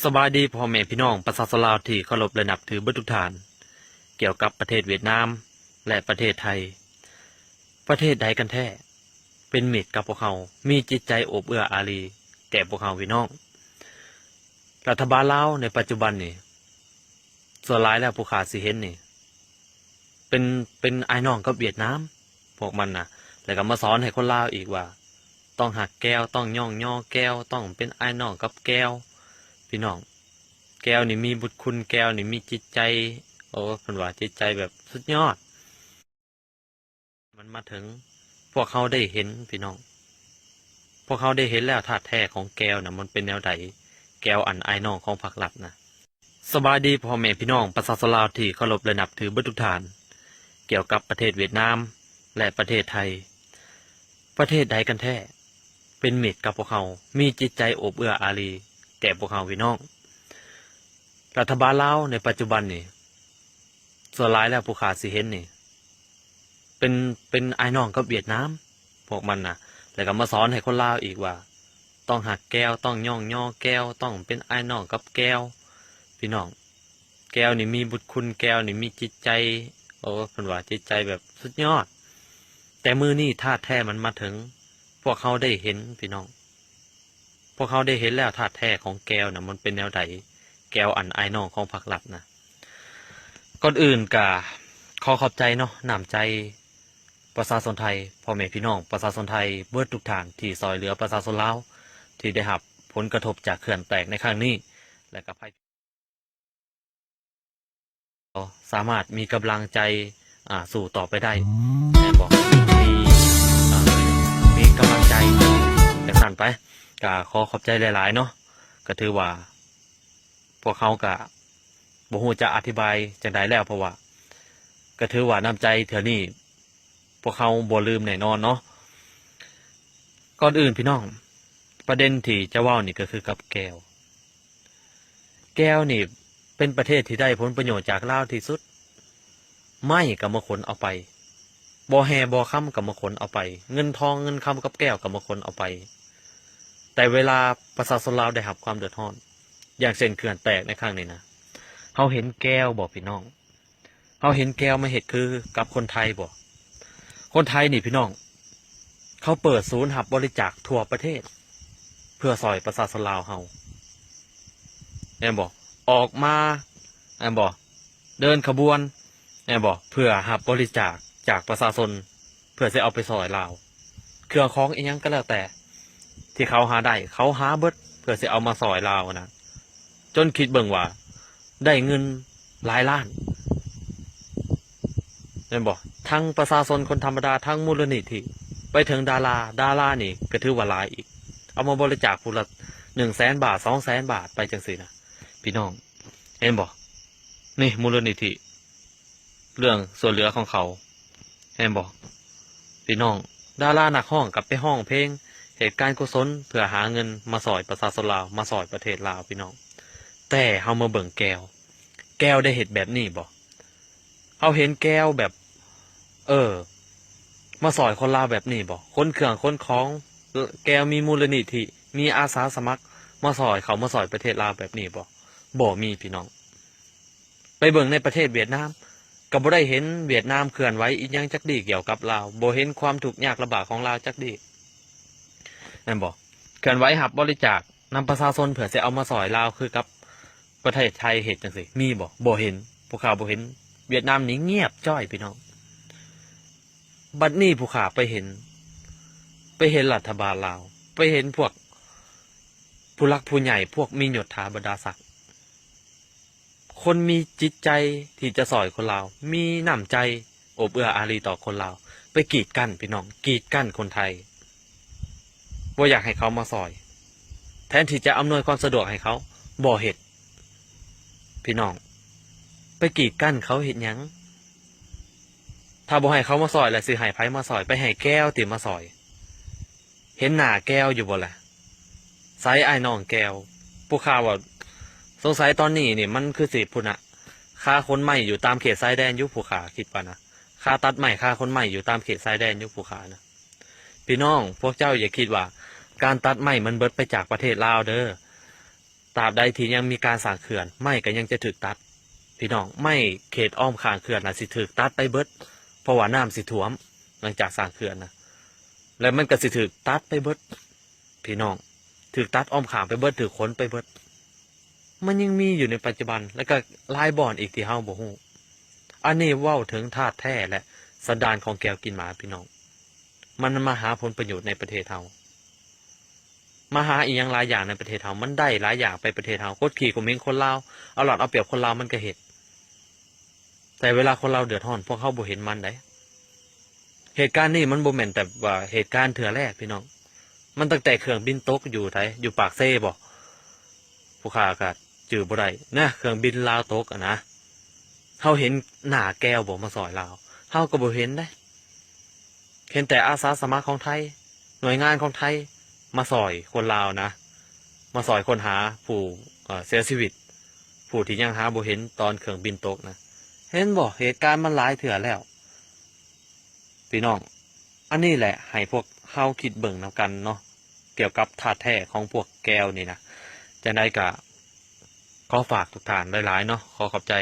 ສະບາຍດີພໍ່ແມ່ພີ່ນ້ອງປະຊາຊົນລາວທີ່ເຄົາລົບ ແລະ ນັບຖືເບິດທຸກທ່ານ. ກ່ຽວກັບປະເທດຫວຽດນາມ ແລະ ປະເທດໄທ, ປະເທດໃດກັນແທ້ເປັນມິດກັບພວກເຮົາ, ມີຈິດໃຈໂອບເອື້ອອາຣີແກ່ພວກເຮົາພີ່ນ້ອງ? ລັດຖະບານລາວໃນປັດຈຸບັນນີ້ ສ່ວນຫຼາຍແລ້ວຜູ້ຂ້າຊິເຫັນນີ້ ເປັນ ເປັນອ້າຍນ້ອງກັບຫວຽດນາມ ພວກມັນນະ. ແລ້ວກໍມາສອນໃຫ້ຄົນລາວອີກວ່າ ຕ້ອງຮັກແກວ, ຕ້ອງຍ້ອງຍໍແກວ, ຕ້ອງເປັນອ້າຍນ້ອງກັບແກວ. ພີ່ນ້ອງ, ແກວນີ້ມີບຸນຄຸນ, ແກວນີ້ມີຈິດໃຈ, ໂອ້ ເພິ່ນວ່າຈິດໃຈແບບສຸດຍອດ. ມັນມາເຖິງພວກເຮົາໄດ້ເຫັນພີ່ນ້ອງ, ພວກເຮົາໄດ້ເຫັນແລ້ວ ທາດແທ້ຂອງແກວນະ ມັນເປັນແນວໃດ, ແກວອັນອ້າຍນ້ອງຂອງພັກລັດນະ. ສະບາຍດີພໍ່ແມ່ພີ່ນ້ອງປະຊາຊົນລາວທີ່ເຄົາລົບ ແລະ ນັບຖືເບິດທຸກທ່ານ. ກ່ຽວກັບປະເທດຫວຽດນາມ ແລະ ປະເທດໄທ, ປະເທດໃດກັນແທ້ເປັນມິດກັບພວກເຮົາ, ມີຈິດໃຈໂອບເອື້ອອາຣີແກ່ພວກເຮົາພີ່ນ້ອງ? ລັດຖະບານລາວໃນປັດຈຸບັນນີ້ ສ່ວນຫຼາຍແລ້ວຜູ້ຂ້າຊິເຫັນນີ້ ເປັນ ເປັນອ້າຍນ້ອງກັບຫວຽດນາມ ພວກມັນນະ. ແລ້ວກໍມາສອນໃຫ້ຄົນລາວອີກວ່າ ຕ້ອງຮັກແກວ, ຕ້ອງຍ້ອງຍໍແກວ, ຕ້ອງເປັນອ້າຍນ້ອງກັບແກວ. ພີ່ນ້ອງ, ແກວນີ້ມີບຸນຄຸນ, ແກວນີ້ມີຈິດໃຈ, ໂອ້ ເພິ່ນວ່າຈິດໃຈແບບສຸດຍອດ. ແຕ່ມື້ນີ້ທາດແທ້ມັນມາເຖິງ ພວກເຮົາໄດ້ເຫັນພີ່ນ້ອງ, ພວກເຮົາໄດ້ເຫັນແລ້ວ ທາດແທ້ຂອງແກວນະ ມັນເປັນແນວໃດ, ແກວອັນອ້າຍນ້ອງຂອງພັກລັດນະ. ກ່ອນອື່ນກະຂໍຂອບໃຈເນາະ ນ້ຳໃຈປະຊາຊົນໄທ, ພໍ່ແມ່ພີ່ນ້ອງປະຊາຊົນໄທເບິດທຸກທ່ານທີ່ຊ່ອຍເຫຼືອປະຊາຊົນລາວ ທີ່ໄດ້ຮັບຜົນກະທົບຈາກເຂື່ອນແຕກໃນຄັ້ງນີ້ ແລະ ກະໄພ ສາມາດມີກຳລັງໃຈ ອ່າ ສູ້ຕໍ່ໄປໄດ້ ແມ່ນບໍ່? ມີ ອ່າ ມີກຳລັງໃຈຈັ່ງຊັ້ນໄປ. ກະຂໍຂອບໃຈຫຼາຍໆເນາະ. ກະຖືວ່າພວກເຮົາກະບໍ່ຮູ້ຈະອະທິບາຍຈັ່ງໃດແລ້ວ, ເພາະວ່າກະຖືວ່ານ້ຳໃຈເທື່ອນີ້ ພວກເຮົາບໍ່ລືມແນ່ນອນເນາະ. ກ່ອນອື່ນພີ່ນ້ອງ, ປະເດັນທີ່ຈະເວົ້ານີ້ກໍຄືກັບແກວ. ແກວນີ້ເປັນປະເທດທີ່ໄດ້ຜົນປະໂຫຍດຈາກລາວທີ່ສຸດ. ໄມ້ກໍມາຂົນເອົາໄປ, ບໍ່ແຮ່ບໍ່ຄຳກໍມາຂົນເອົາໄປ, ເງິນທອງເງິນຄຳກັບແກວກໍມາຂົນເອົາໄປ. ແຕ່ເວລາປະຊາຊົນລາວໄດ້ຮັບຄວາມເດືອດຮ້ອນ ຢ່າງເຊັ່ນເຂື່ອນແຕກໃນຄັ້ງນີ້ນະ, ເຮົາເຫັນແກວບໍ່ພີ່ນ້ອງ? ເຮົາເຫັນແກວມາເຮັດຄືກັບຄົນໄທບໍ່? ຄົນໄທນີ້ພີ່ນ້ອງ, ເຂົາເປີດສູນຮັບບໍລິຈາກທົ່ວປະເທດ ເພື່ອຊ່ອຍປະຊາຊົນລາວເຮົາ ແມ່ນບໍ່? ອອກມາ ແມ່ນບໍ່? ເດີນຂະບວນ ແມ່ນບໍ່? ເພື່ອຮັບບໍລິຈາກຈາກປະຊາຊົນ ເພື່ອຊິເອົາໄປຊ່ອຍລາວ. ເຄື່ອງຂອງອີ່ຫຍັງກໍແລ້ວແຕ່ທີ່ເຂົາຫາໄດ້ ເຂົາຫາເບິດ ເພື່ອຊິເອົາມາຊ່ອຍລາວນະ, ຈົນຄິດເບິ່ງວ່າໄດ້ເງິນຫຼາຍລ້ານ ແມ່ນບໍ່? ທັງປະຊາຊົນຄົນທຳມະດາ, ທັງມູນນິທິ, ໄປເຖິງດາລາ, ດາລານີ້ກໍຖືວ່າຫຼາຍອີກ, ເອົາມາບໍລິຈາກຜູ້ລະໜຶ່ງແສນບາດ, ສອງແສນບາດ ໄປຈັ່ງຊີ້ນະ ພີ່ນ້ອງ. ເຫັນບໍ່? ນີ້ມູນນິທິ ເລື່ອງຊ່ວຍເຫຼືອຂອງເຂົາ ເຫັນບໍ່ພີ່ນ້ອງ? ດາລານັກຮ້ອງກໍໄປຮ້ອງເພງ ເຮັດການກຸສົນ ເພື່ອຫາເງິນມາຊ່ອຍປະຊາຊົນລາວ, ມາຊ່ອຍປະເທດລາວ ພີ່ນ້ອງ. ແຕ່ເຮົາມາເບິ່ງແກວ, ແກວໄດ້ເຮັດແບບນີ້ບໍ່? ເຮົາເຫັນແກວແບບ ເອີ ມາຊ່ອຍຄົນລາວແບບນີ້ບໍ່? ຂົນເຄື່ອງຂົນຂອງ, ແກວມີມູນນິທິ, ມີອາສາສະໝັກມາຊ່ອຍ, ເຂົ້າມາຊ່ອຍປະເທດລາວແບບນີ້ບໍ່? ບໍ່ມີ ພີ່ນ້ອງ. ໄປເບິ່ງໃນປະເທດຫວຽດນາມ ກໍບໍ່ໄດ້ເຫັນຫວຽດນາມເຄື່ອນໄຫວອີ່ຫຍັງຈັກດີ້ກ່ຽວກັບລາວ, ບໍ່ເຫັນຄວາມທຸກຍາກລຳບາກຂອງລາວຈັກດີ້ ແມ່ນບໍ່? ເຄື່ອນໄຫວຮັບບໍລິຈາກນຳປະຊາຊົນເພື່ອຊິເອົາມາຊ່ອຍລາວຄືກັບປະເທດໄທເຮັດຈັ່ງຊີ້ ມີບໍ່? ບໍ່ເຫັນ, ພວກຂ້າບໍ່ເຫັນ. ຫວຽດນາມນີ້ງຽບຈ້ອຍ ພີ່ນ້ອງ. ບັດນີ້ພວກຂ້າໄປເຫັນ, ໄປເຫັນລັດຖະບານລາວ, ໄປເຫັນພວກຜູ້ຫຼັກຜູ້ໃຫຍ່, ພວກມີຍົດຖາບັນດາສັກ, ຄົນມີຈິດໃຈທີ່ຈະຊ່ອຍຄົນລາວ, ມີນ້ຳໃຈໂອບເອື້ອອາຣີຕໍ່ຄົນລາວ, ໄປກີດກັ້ນ ພີ່ນ້ອງ, ກີດກັ້ນຄົນໄທ, ບໍ່ຢາກໃຫ້ເຂົາມາຊ່ອຍ, ແທນທີ່ຈະອຳນວຍຄວາມສະດວກໃຫ້ເຂົາ, ບໍ່ເຮັດ. ພີ່ນ້ອງ, ໄປກີດກັ້ນເຂົາເຮັດຫຍັງ? ຖ້າບໍ່ໃຫ້ເຂົາມາຊ່ອຍ ແລ້ວຊິໃຫ້ໃຜມາຊ່ອຍ? ໄປໃຫ້ແກວຕິມາຊ່ອຍ? ເຫັນໜ້າແກວຢູ່ບໍ່ລະ? ໃສອ້າຍນ້ອງແກວ? ຜູ້ຂ້າວ່າ ສົງໄສຕອນນີ້ນີ້ມັນຄືຊິພຸ້ນນະ, ຄາຂົນໄມ້ຢູ່ຕາມເຂດຊາຍແດນຢູ່ ຜູ້ຂ້າຄິດວ່ານະ, ຄາຕັດໄມ້ ຄາຂົນໄມ້ຢູ່ຕາມເຂດຊາຍແດນຢູ່ ຜູ້ຂ້ານະ. ພີ່ນ້ອງ, ພວກເຈົ້າຢ່າຄິດວ່າການຕັດໄມ້ມັນເບິດໄປຈາກປະເທດລາວເດີ. ປ ຕາບໃດທີ່ຍັງມີການສ້າງເຂື່ອນ ໄມ້ກໍຍັງຈະຖືກຕັດ ພີ່ນ້ອງ. ໄມ້ເຂດອ້ອມຂ້າງເຂື່ອນນະ ຊິຖືກຕັດໄປເບິດ ເພາະວ່ານ້ຳຊິຖ້ວມ ຫຼັງຈາກສ້າງເຂື່ອນນະ ແລ້ວມັນກໍຊິຖືກຕັດໄປເບິດ ພີ່ນ້ອງ, ຖືກຕັດອ້ອມຂ້າງໄປເບິດ ຖືກຂົນໄປເບິດ. ມັນຍັງມີຢູ່ໃນປັດຈຸບັນ ແລ້ວກໍຫຼາຍບ່ອນອີກທີ່ເຮົາບໍ່ຮູ້. ອັນນີ້ເວົ້າເຖິງທາດແທ້ ແລະ ສັນດານຂອງແກວກິນໝາ ພີ່ນ້ອງ. ມັນມາຫາຜົນປະໂຫຍດໃນປະເທດເຮົາ, ມາຫາອີ່ຫຍັງຫຼາຍຢ່າງໃນປະເທດເຮົາ. ມັນໄດ້ຫຼາຍຢ່າງໄປປະເທດເຮົາ, ກົດຂີ່ຂົ່ມເຫງຄົນລາວ, ເອົາລັດເອົາປຽບຄົນລາວ ມັນກໍເຮັດ. ແຕ່ເວລາຄົນລາວເດືອດຮ້ອນ ພວກເຮົາບໍ່ເຫັນມັນໃດ. ເຫດການນີ້ມັນບໍ່ແມ່ນແຕ່ວ່າເຫດການເທື່ອແລກ ພີ່ນ້ອງ, ມັນຕັ້ງແຕ່ເຄື່ອງບິນຕົກຢູ່ໃສ ຢູ່ປາກເຊບໍ? ຜູ້ຂ້າກໍຈື່ບໍ່ໄດ້ນະ, ເຄື່ອງບິນລາວຕົກຫັ້ນນະ. ເຮົາເຫັນໜ້າແກວບໍ່ມາຊ່ອຍລາວ? ເຮົາກໍບໍ່ເຫັນເດ້. ເຫັນແຕ່ອາສາສະໝັກຂອງໄທ, ໜ່ວຍງານຂອງໄທມາຊ່ອຍຄົນລາວນະ, ມາຊ່ອຍຄົ້ນຫາຜູ້ ເອີ ເສຍຊີວິດ, ຜູ້ທີ່ຍັງຫາບໍ່ເຫັນຕອນເຄື່ອງບິນຕົກນະ. ເຫັນບໍ່? ເຫດການມັນຫຼາຍເທື່ອແລ້ວ ພີ່ນ້ອງ. ອັນນີ້ແຫຼະ ໃຫ້ພວກເຮົາຄິດເບິ່ງນຳກັນເນາະ ກ່ຽວກັບທາດແທ້ຂອງພວກແກວນີ້ນະ. ຈັ່ງໃດກໍຂໍຝາກທຸກທ່ານຫຼາຍໆເນາະ, ຂໍຂອບໃຈ.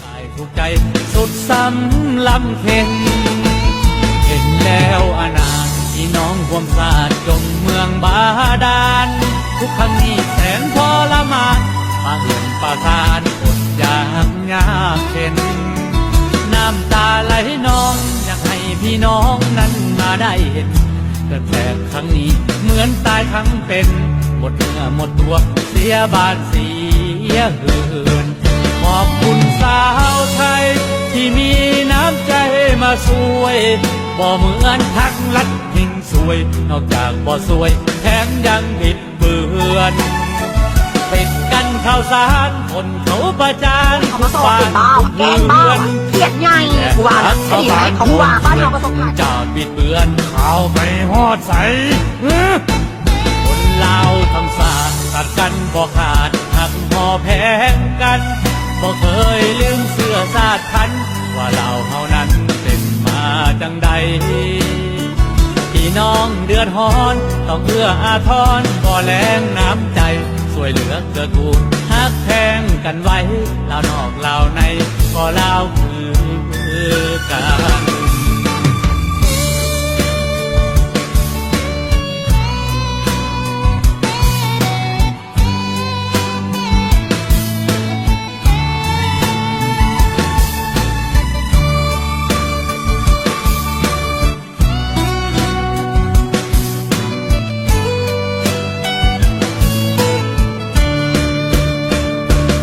ກາຍທຸກໃຈສຸດສ່ຳລຳເຄັນ ເຫັນແລ້ວອະນາດ ພີ່ນ້ອງຮ່ວມຊາດຈົມເມືອງບາດານ. ທຸກຄັ້ງນີ້ແສນທໍລະມານ ປະເຮືອນປະຊານ ອົດຢາກຍາກເຂັນ ນ້ຳຕາໄຫຼນອງ ຢາກໃຫ້ພີ່ນ້ອງນັ້ນມາໄດ້ເຫັນ ເກີດແປບຄັ້ງນີ້ເໝືອນຕາຍທັງເປັນ ໝົດເນື້ອໝົດຕົວ ເສຍບ້ານເສຍເຮືອນ. ຂອບຄຸນຊາວໄທທີ່ມີນ້ຳໃຈມາຊ່ວຍ ບໍ່ເໝືອນພັກລັດເຮັງຊວຍ ນອກຈາກບໍ່ຊ່ວຍ ແຖມຍັງບິດເບືອນ ຕິດກັນເຂົ້າສານ ຄົນເຂົາປະຈານ ເຂົາມາສອບເປັນບ້າ ແກງບ້າ ເຂດໃຫຍ່ ກູວ່າແລ້ວ ຄະດີຮ້າຍຂອງກູວ່າ ບ້ານເຮົາປະສົບໄພ ຈາກບິດເບືອນ ເຂົ້າໄປຮອດໃສ? ຄົນລາວທັງຊາດ ຕັດກັນບໍ່ຂາດ ຮັກຫໍ່ແພງກັນ ບໍ່ເຄີຍລືມເຊື້ອຊາດພັນ ວ່າລາວເຮົານັ້ນເປັນມາຈັ່ງໃດ. ພີ່ນ້ອງເດືອດຮ້ອນ ຕ້ອງເອື້ອອາທອນ ບໍ່ແລງນ້ຳໃຈ ຊ່ວຍເຫຼືອເກື້ອກູນ ຮັກແພງກັນໄວ້ ລາວນອກລາວໃນ ກໍລາວຄືກັນ.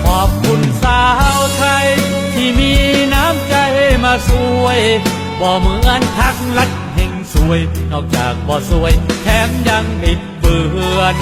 ຂອບຄຸນຊາວໄທທີ່ມີນ້ຳໃຈມາຊ່ວຍ ບໍ່ເໝືອນພັກລັດເຮັງຊວຍ ນອກຈາກບໍ່ຊ່ວຍ ແຖມຍັງບິດເບືອນ